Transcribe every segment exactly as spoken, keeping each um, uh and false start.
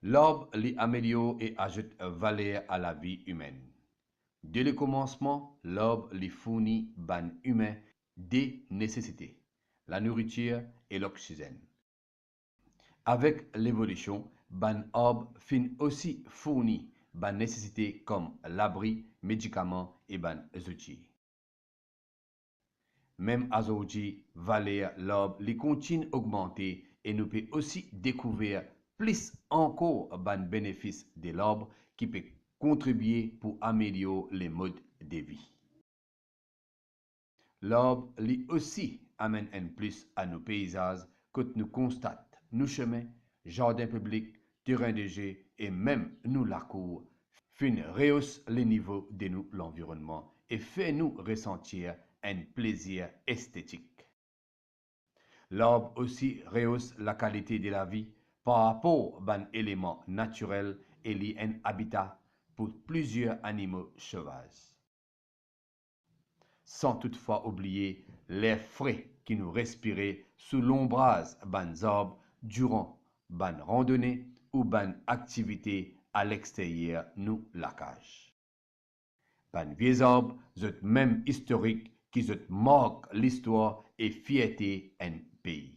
Larb li amelior e azout valer a lavi imenn. De lekomansman, larb li fourni bann imin de nesesite, lanouritir e loksizenn. Avek levolision, bann arb finn osi fourni bann nesesite kom labri, medikaman e bann zouti. Mem azordi, valer larb li kontign ogmante e nou pe osi dekouver plis ankor bann benefis de larb ki pe kontribie pou amelior lemod de vi. Larb li osi amenn enn plis a nou peizaz kot nou konstat nou sime, zardin piblik, terin de ze e mem nou lakour finn reos lenivo de nou lanvironnman e fer nou resantir enn plezir estetik. Larb osi reos lakalite de lavi par rapor bann eleman natirel e li enn abita pou plizier animo sovaz. San toutfwa oubliye ler fre ki nou respire sou lonbraz bann zarb diran bann randone ou bann aktivite a lexteryer nou lakaz. Bann vie zarb, zot mem istorik ki zot mark listwar e fierte enn pei.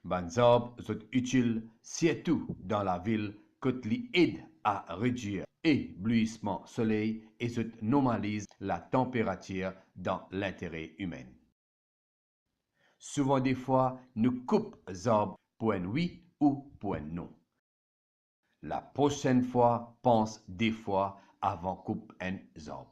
Bann zarb, zot itil sirtou dan lavil kot li ed a redwir eblouisman soley e zot normaliz latanperatir dan lintere imenn. Souvan defwa, nou koup zarb pou enn wi ou pou enn non. Laprosenn fwa, pans de fwa avan koup enn zarb.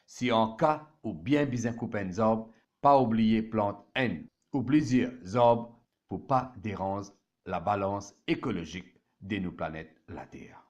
Si anka ou bien bizin koup enn zarb, pa oubliye plant enn ou plizier zarb pou pa deranz labalans ekolozik de nou planet Later.